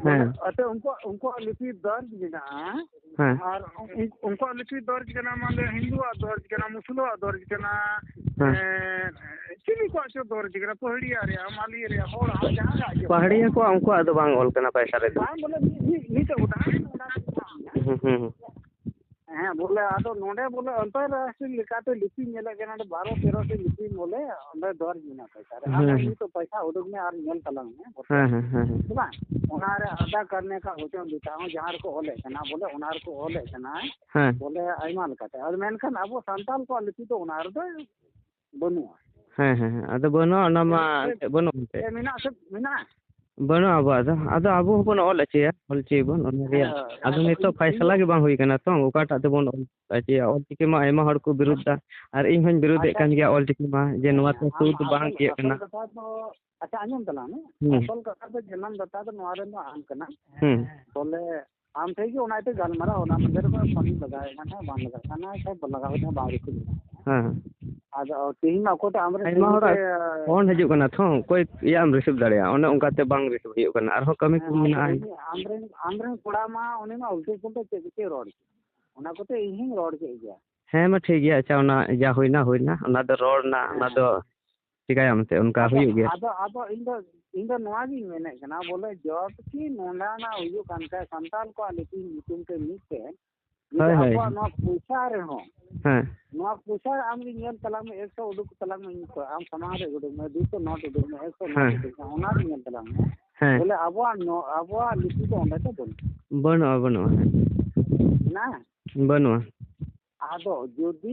ᱦᱮᱸ᱾ ᱟᱪᱪᱷᱟ, ᱩᱱᱠᱩᱣᱟᱜ, ᱩᱱᱠᱩᱣᱟᱜ ᱞᱤᱯᱤ ᱫᱚᱨᱡᱽ ᱢᱮᱱᱟᱜᱼᱟ᱾ ᱦᱮᱸ᱾ ᱟᱨ ᱩᱱ-, ᱩᱱᱠᱩᱣᱟᱜ ᱞᱤᱯᱤ ᱫᱚᱨᱡᱽ ᱠᱟᱱᱟ, ᱢᱟᱱᱮ ᱦᱤᱱᱫᱩᱣᱟᱜ ᱫᱚᱨᱡᱽ ᱠᱟᱱᱟ, ᱢᱩᱥᱞᱟᱹᱣᱟᱜ ᱫᱚᱨᱡᱽ ᱠᱟᱱᱟ, ᱦᱮᱸ᱾ ᱮᱸ, ᱪᱤᱞᱤ ᱠᱚᱣᱟᱜ ᱪᱚ ᱫᱚᱨᱡᱽ ᱠᱟᱱᱟ, ᱯᱟᱹᱦᱲᱤᱭᱟ ᱨᱮᱭᱟᱜ, ᱢᱟᱞᱤ ᱨᱮᱭᱟᱜ, ᱦᱚᱲᱟᱜ, ᱡᱟᱦᱟᱸᱭᱟᱜ ᱜᱮ᱾ ᱯᱟᱹᱦᱲᱤᱭᱟ ᱠᱚᱣᱟᱜ, ᱩᱱᱠᱩᱣᱟᱜ ᱫᱚ ᱵᱟᱝ ᱚᱞ ᱠᱟᱱᱟ ᱯᱚᱭᱥᱟ ᱨᱮᱫᱚ᱾ ᱵᱟᱝ, ᱵᱚᱞᱮ ᱢᱤᱫ, ᱢᱤᱫ, ᱢᱤᱫᱴᱮᱡ ᱩᱫᱟᱦᱚᱨᱚᱱ ᱚᱱᱟ ᱨᱮ ᱢᱮᱱᱟᱜᱼᱟ᱾ ᱦᱩᱸ, ᱦᱩᱸ, ᱦᱩᱸ᱾ ᱦᱮᱸ, ᱵᱚᱞᱮ ᱟᱫᱚ ᱱᱚᱰᱮ ᱵᱚᱞᱮ ᱟᱱᱛᱚᱨᱨᱟᱥᱴᱨᱤᱭᱚ ᱞᱮᱠᱟᱛᱮ ᱞᱤᱯᱤ ᱧᱮᱞᱮᱫ ᱠᱟᱱᱟ, ᱚᱸᱰᱮ ᱵᱟᱨᱚ ᱛᱮᱨᱚ ᱴᱤ ᱞᱤᱯᱤ ᱵᱚᱞᱮ ᱚᱸᱰᱮ ᱫᱚᱨᱡᱽ ᱢᱮᱱᱟᱜ ᱯᱚᱭᱥᱟ ᱨᱮ᱾ ᱦᱩᱸ, ᱟᱫᱚ ᱦᱩᱸ᱾ ᱱᱤᱛᱚᱜ ᱯᱚᱭᱥᱟ ᱩᱰᱩᱠ ᱢᱮ ᱟᱨ ᱧᱮᱞ ᱛᱟᱞᱟᱝ ᱢᱮ, ᱵᱚᱞᱮ᱾ ᱦᱮᱸ, ᱦᱮᱸ, ᱦᱮᱸ, ᱦᱮᱸ᱾ ᱥᱮ ᱵᱟᱝ? ᱚᱱᱟ ᱨᱮ ᱟᱫᱟ ᱠᱟᱨᱱᱮ ᱠᱟ ᱦᱚᱪᱚᱱ ᱫᱤᱛᱟ ᱦᱚᱸ ᱡᱟᱦᱟᱸ ᱨᱮᱠᱚ ᱚᱞᱮᱫ ᱠᱟᱱᱟ, ᱵᱚᱞᱮ ᱚᱱᱟ ᱨᱮᱠᱚ ᱚᱞᱮᱫ ᱠᱟᱱᱟ, ᱦᱮᱸ᱾ ᱵᱚᱞᱮ ᱟᱭᱢᱟ ᱞᱮᱠᱟᱛᱮ᱾ ᱟᱫᱚ ᱢᱮᱱᱠᱷᱟᱱ ᱟᱵᱚ ᱥᱟᱱᱛᱟᱞ ᱠᱚᱣᱟᱜ ᱞᱤᱯᱤ ᱫᱚ ᱚᱱᱟ ᱨᱮᱫᱚ ᱵᱟᱹᱱᱩᱜᱼᱟ᱾ ᱦᱮᱸ, ᱦᱮᱸ, ᱦᱮᱸ᱾ ᱟᱫᱚ ᱵᱟᱹᱱᱩᱜᱼᱟ, ᱚᱱᱟ ᱢᱟ ᱥᱮ, ᱮᱱᱛᱮᱫ ᱵᱟᱹᱱᱩᱜᱼᱟ ᱮᱱᱛᱮᱫ᱾ ᱥᱮ ᱢᱮᱱᱟᱜᱼᱟ, ᱥᱮ ᱢᱮᱱᱟᱜᱼᱟ? ᱵᱟᱹᱱᱩᱜᱼᱟ ᱟᱵᱚᱣᱟᱜ ᱫᱚ᱾ ᱟᱫᱚ ᱟᱵᱚ ᱦᱚᱸᱵᱚᱱ ᱚᱞ ᱦᱚᱪᱚᱭᱟ, ᱚᱞ ᱦᱚᱪᱚᱭᱟᱵᱚᱱ ᱚᱱᱟ ᱨᱮᱭᱟᱜ᱾ ᱦᱮᱸ, ᱟᱫᱚ ᱟᱫᱚ ᱱᱤᱛᱚᱜ ᱤᱧ, ᱯᱷᱟᱭᱥᱟᱞᱟ ᱤᱧ ᱜᱮ ᱵᱟᱝ ᱦᱩᱭ ᱠᱟᱱᱟ ᱛᱚ, ᱚᱠᱟᱴᱟᱜ ᱛᱮᱵᱚᱱ ᱚᱞ ᱦᱚᱪᱚᱭᱟ᱾ ᱚᱞ ᱪᱤᱠᱤ ᱢᱟ ᱟᱭᱢᱟ ᱦᱚᱲ ᱠᱚ ᱵᱤᱨᱩᱫᱷ ᱫᱟ, ᱟᱨ ᱤᱧ ᱦᱚᱧ ᱵᱤᱨᱩᱫᱷᱮᱫ ᱟᱪᱪᱷᱟ, ᱠᱟᱱ ᱜᱮᱭᱟ ᱚᱞ ᱪᱤᱠᱤ ᱢᱟ, ᱡᱮ ᱱᱚᱣᱟ ᱦᱮᱸ, ᱛᱮ ᱟᱢ ᱥᱩᱫ ᱵᱟᱝ ᱟᱥᱚᱞ, ᱤᱭᱟᱹᱜ ᱟᱥᱚᱞ ᱠᱟᱱᱟ᱾ ᱠᱟᱛᱷᱟ ᱫᱚ, ᱟᱪᱪᱷᱟ, ᱟᱸᱡᱚᱢ ᱛᱟᱞᱟᱝ ᱢᱮ᱾ ᱦᱩᱸ᱾ ᱟᱥᱚᱞ ᱠᱟᱛᱷᱟ ᱫᱚ ᱡᱟᱱᱟᱢ ᱫᱟᱛᱟ ᱫᱚ ᱱᱚᱣᱟ ᱨᱮᱱ ᱫᱚ ᱟᱢ ᱠᱟᱱᱟᱢ᱾ ᱦᱩᱸ᱾ ᱵᱚᱞᱮ ᱟᱢ ᱴᱷᱮᱱ ᱜᱮ ᱚᱱᱟ ᱤᱭᱟᱹᱛᱮ ᱜᱟᱞᱢᱟᱨᱟᱣ, ᱦᱚᱞᱟ ᱢᱟᱫᱷᱮᱨ ᱠᱷᱚᱱ ᱯᱷᱳᱱ ᱤᱧ ᱞᱟᱜᱟᱣᱮᱫ ᱠᱟᱱ ᱛᱟᱦᱮᱸᱫ, ᱵᱟᱝ ᱞᱟᱜᱟᱜ ᱠᱟᱱᱟ, ᱥᱮ ᱞᱟᱜᱟᱣ ᱦᱩᱭ ᱞᱮᱱᱟ, ᱵᱟᱝ ᱨᱤᱥᱤᱵᱷ ᱞᱮᱱᱟ᱾ ᱦᱮᱸ, ᱦᱮᱸ᱾ ᱟᱫᱚ ᱛᱮᱦᱮᱧ ᱢᱟ ᱚᱠᱚᱭ ᱴᱟᱜ ᱟᱢᱨᱮᱱ ᱟᱭᱢᱟ ᱦᱚᱲᱟᱜ ᱜᱮ ᱯᱷᱳᱱ ᱦᱤᱡᱩᱜ ᱠᱟᱱᱟ ᱛᱷᱚ, ᱚᱠᱚᱭ ᱤᱭᱟᱹ ᱮᱢ ᱨᱤᱥᱤᱵᱷ ᱫᱟᱲᱮᱭᱟᱜᱼᱟ, ᱚᱱᱮ ᱚᱱᱠᱟᱛᱮ ᱵᱟᱝ ᱨᱤᱥᱤᱵᱷ ᱦᱩᱭᱩᱜ ᱠᱟᱱᱟ, ᱟᱨᱦᱚᱸ ᱠᱟᱹᱢᱤ ᱠᱚ ᱦᱮᱸ, ᱟᱫᱚ ᱢᱮᱱᱟᱜᱼᱟ᱾ ᱩᱱᱤ ᱟᱢᱨᱮᱱ, ᱟᱢᱨᱮᱱ ᱠᱚᱲᱟ ᱢᱟ ᱩᱱᱤ ᱢᱟ ᱩᱞᱴᱟᱹ ᱯᱩᱞᱴᱟᱹ ᱪᱮᱫ ᱠᱚᱪᱚᱭ ᱨᱚᱲ ᱠᱮᱫ, ᱚᱱᱟ ᱠᱚᱛᱮ ᱤᱧ ᱦᱚᱧ ᱨᱚᱲ ᱠᱮᱫ ᱜᱮᱭᱟ᱾ ᱦᱮᱸ ᱢᱟ ᱴᱷᱤᱠ ᱜᱮᱭᱟ, ᱟᱪᱪᱷᱟ, ᱚᱱᱟ ᱡᱟ ᱦᱩᱭᱱᱟ ᱦᱩᱭᱱᱟ, ᱚᱱᱟ ᱫᱚ ᱨᱚᱲ ᱨᱮᱱᱟᱜ, ᱚᱱᱟ ᱦᱮᱸ᱾ ᱫᱚ ᱪᱤᱠᱟᱭᱟᱢ ᱮᱱᱛᱮᱫ, ᱚᱱᱠᱟ ᱟᱫᱚ, ᱦᱩᱭᱩᱜ ᱜᱮᱭᱟ᱾ ᱟᱫᱚ, ᱟᱫᱚ ᱤᱧ ᱫᱚ, ᱤᱧ ᱫᱚ ᱱᱚᱣᱟ ᱜᱤᱧ ᱢᱮᱱᱮᱫ ᱠᱟᱱᱟ, ᱵᱚᱞᱮ ᱡᱚᱛ ᱠᱤ ᱱᱚᱰᱮᱱᱟᱜ ᱦᱩᱭᱩᱜ ᱠᱟᱱ ᱠᱷᱟᱡ ᱥᱟᱱᱛᱟᱞ ᱠᱚᱣᱟᱜ ᱞᱤᱯᱤ ᱧᱩᱛᱩᱢ ᱛᱮ ᱢᱤᱫᱴᱮᱱ, ᱡᱩᱫᱤ ᱦᱳᱭ, ᱦᱳᱭ᱾ ᱟᱵᱚᱣᱟᱜ ᱱᱚᱣᱟ ᱯᱚᱭᱥᱟ ᱨᱮᱦᱚᱸ, ᱦᱮᱸ᱾ ᱱᱚᱣᱟ ᱯᱚᱭᱥᱟ ᱟᱢ ᱜᱮ ᱧᱮᱞ ᱛᱟᱞᱟᱝ ᱢᱮ, ᱮᱠᱥᱚ ᱩᱰᱩᱠ ᱛᱟᱞᱟᱝ ᱢᱮ, ᱤᱧ ᱠᱚ, ᱟᱢ ᱥᱟᱢᱟᱝ ᱨᱮ ᱩᱰᱩᱠ ᱢᱮ, ᱫᱩᱥᱚ ᱱᱳᱴ ᱩᱰᱩᱠ ᱢᱮ, ᱮᱠᱥᱚ ᱱᱳᱴ ᱦᱮᱸ᱾ ᱩᱰᱩᱠ ᱢᱮ, ᱚᱱᱟ ᱜᱮ ᱧᱮᱞ ᱛᱟᱞᱟᱝ ᱢᱮ᱾ ᱦᱮᱸ᱾ ᱵᱚᱞᱮ ᱟᱵᱚᱣᱟᱜ ᱱᱚ-, ᱟᱵᱚᱣᱟᱜ ᱞᱤᱯᱤ ᱫᱚ ᱚᱸᱰᱮ ᱫᱚ ᱵᱟᱹᱱᱩᱜᱼᱟ᱾ ᱵᱟᱹᱱᱩᱜᱼᱟ, ᱵᱟᱹᱱᱩᱜᱼᱟ᱾ ᱦᱮᱸ᱾ ᱢᱮᱱᱟᱜᱼᱟ? ᱵᱟᱹᱱᱩᱜᱼᱟ᱾ ᱟᱫᱚ ᱡᱩᱫᱤ